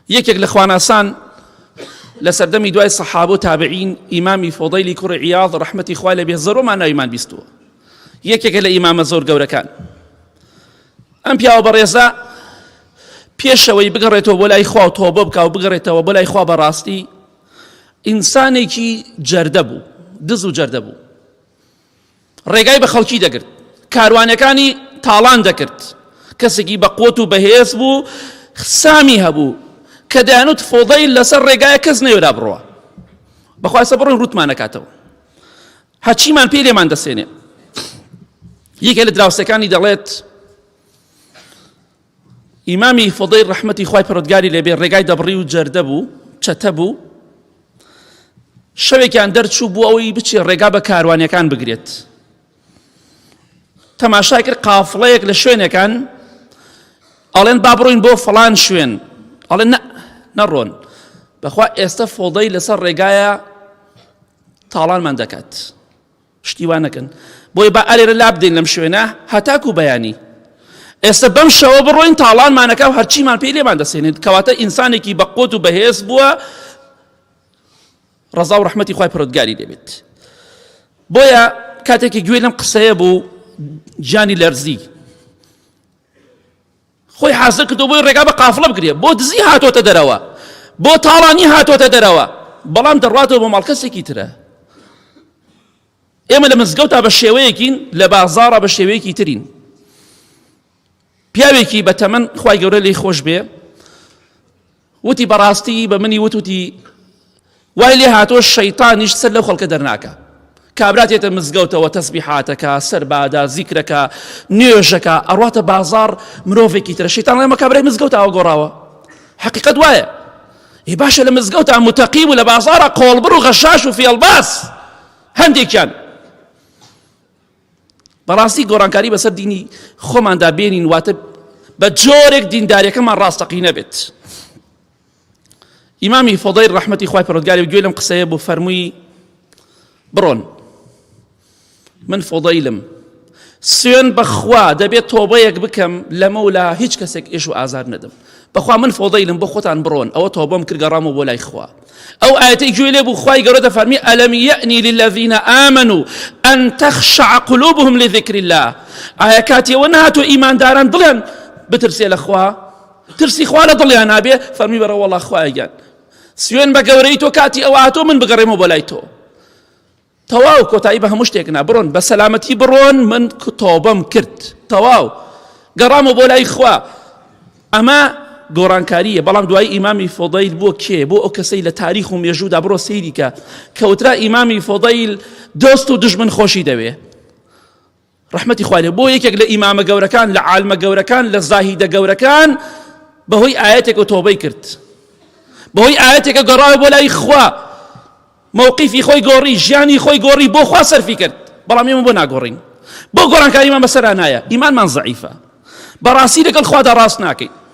یەکێک لە خواناسان لە سەردەمی دوای سەحابە و تابعین ئیمامی فۆضەیلی کوڕی عیاض ڕەحمەتی خوای لێ بێ زۆرمان ناویمان بیستووە یەکێکە لە ئیمامە زۆر گەورەکان ئەم پیاوە بەڕێزە پێشەوەی بگەڕێتەوە بۆ لای خوا و تۆبە بکا و بگەڕێتەوە بۆ لای خوا بەڕاستی ئینسانێکی جەردە بوو دز و جەردە بوو ڕێگای بە خەڵکی دەگرت، کاروانەکانی تاڵان دەکرد، کەسێکی بە قوت و بەهێز بوو، سامی هەبوو، کە دەیانوت فۆضەیل لەسەر ڕێگایە کەس نەیەوێرا بڕوا. بەخوا ئێستا بڕۆین ڕووتمان نەکاتەوە. هەرچیمان پێی لێمان دەسێنێ. یەکێ لە دراوسێکانی دەڵێت ئیمامی فضەیل ڕەحمەتی خوای پەروەردگاری لێبێ ڕێگای دەبڕی و جەردە بوو چەتە بوو شەوێکیان دەرچوو بۆ ئەوەی بچێ ڕێگا بە کاروانەکان بگرێت تەماشای کرد قافڵەیەک لە شوێنەکان ئەڵێن با بڕۆین بۆ فڵان شوێن ئەڵێن نە نەڕۆن بەخوا ئێستا فۆڵدەی لەسەر ڕێگایە تاڵانمان دەکات شتی وا نەکەن بۆیە با ئەلێرە لابدەین لەم شوێنە هەتاکو بەیانی ئێستا بەم شەوە بڕۆین تاڵانمانەکە و هەرچیمان پێی لێمان دەسێنێت کەواتە ئینسانێکی بە قوت و بەهێز بووە ڕەزا و ڕەحمەتی خوای پەروەردگاری لێبێت بۆیە کاتێکی گوێ لەم قسەیە بوو گیانی لەرزی خۆی حازر کردو بۆی ڕێگا بە قافڵە بگرێ بۆ دزی هاتۆتە دەرەوە بۆ تاڵانی هاتۆتە دەرەوە بەڵام دەڕاتەوە بۆ ماڵ کەسێکی ترە ئێمە لە مزگەوتا بە شێوەیەکین لە بازاڕە بە شێوەیەکی ترین پیاوێکی بە تەمەن خوای گەورە لێی خۆش بێ وتی بەڕاستی بە منی وت وتی وای لێ هاتووە شەیتانیش سەر لەو خەڵکە دەرناکا کابرا تێتە مزگەوتەوە تەسبیحاتەکە سەربادا زیکرەکە نوێژەکە ئەڕاتە بازاڕ مرۆڤێکی ترە شەیتان ئەمە کابرای مزگەوت ئاوە گۆڕاوە حقیقەت وایە ئی باشە لە مزگەوتا متەقی و لە بازاڕە قۆڵبڕ و غەشاش و فێڵباز هەندێکیان بەڕاستی گۆڕانکاری بەسەر دینی خۆماندا بێنین واتە بە جۆرێک دینداریەکەمان ڕاستەقینە بێت ئیمامی فضەیل ڕەحمەتی خوای پەروەردگاری گوێ لەم قسەیە بوو فەرمووی بڕۆن من فضەیلم سوێن بەخوا دەبێت تۆبەیەک بکەم لەمەولا هیچ کەسێک ئێش و ئازار نەدەم بەخوا من فۆضەیلم بۆ خۆتان بڕۆن ئەوە تۆبەم کرد گەڕامەوە بۆ لای خوا ئەو ئایەتەی گوێ لێ بوو خوای گەورە دەفەرمی ئەلم یەئنی للذین آمنوا ان تخشع قلوبهم لذکر الله ئایا کاتی ئەوە نەهاتووە ئیمانداران دڵیان بترسێ لە خوا ترسی خوا لە دڵیان نابێ فەرمی بەرە وەڵا خوایە گیان سوێن بە گەورەی تۆ کاتی ئەوە هاتووە من بگەڕێمەوە بۆ لای تۆ تەواو کۆتایی بە هەموو شتێک نا بڕۆن بە سەلامەتی بڕۆن من تۆبەم کرد تەواو گەڕامەوە بۆ لای خوا ئەمە گۆڕانکاریە بەڵام دوای ئیمامی فۆضەیل بۆ کێ بۆ ئەو کەسەی لە تاریخ و مێژوودا بڕۆ سەیریکە کەوترا ئیمامی فۆضەیل دۆست و دژمن خۆشی دەوێ ڕەحمەتی خوای لێ بۆ یەکێک لە ئیمامە گەورەکان لە عالمە گەورەکان لە زاهیدە گەورەکان بەهۆی ئاەتێک و تۆبەی کرد بەهۆی ئاەتێکە گەڕاوە بۆ لای خوا مووقیفی خۆی گۆڕی ژیانی خۆی گۆڕی بۆ خوا سەرفی کرد بەڵام ئێمە بۆ ناگۆڕین بۆ گۆڕانکاریمان بەسەرا نایە ئیمانمان زەعیفە بەڕاستی لەگەڵ خوادا ڕاست ناکەین.